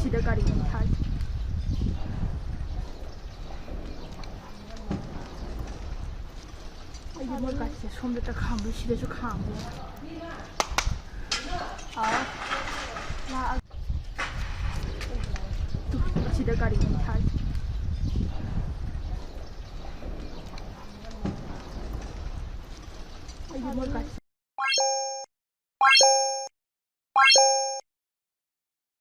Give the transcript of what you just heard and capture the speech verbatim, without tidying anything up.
Sida gari ni thai. Ai, mo ka se som de ta kham, sida su kham. Ah. La. Sida gari ni thai. Ai, mo ka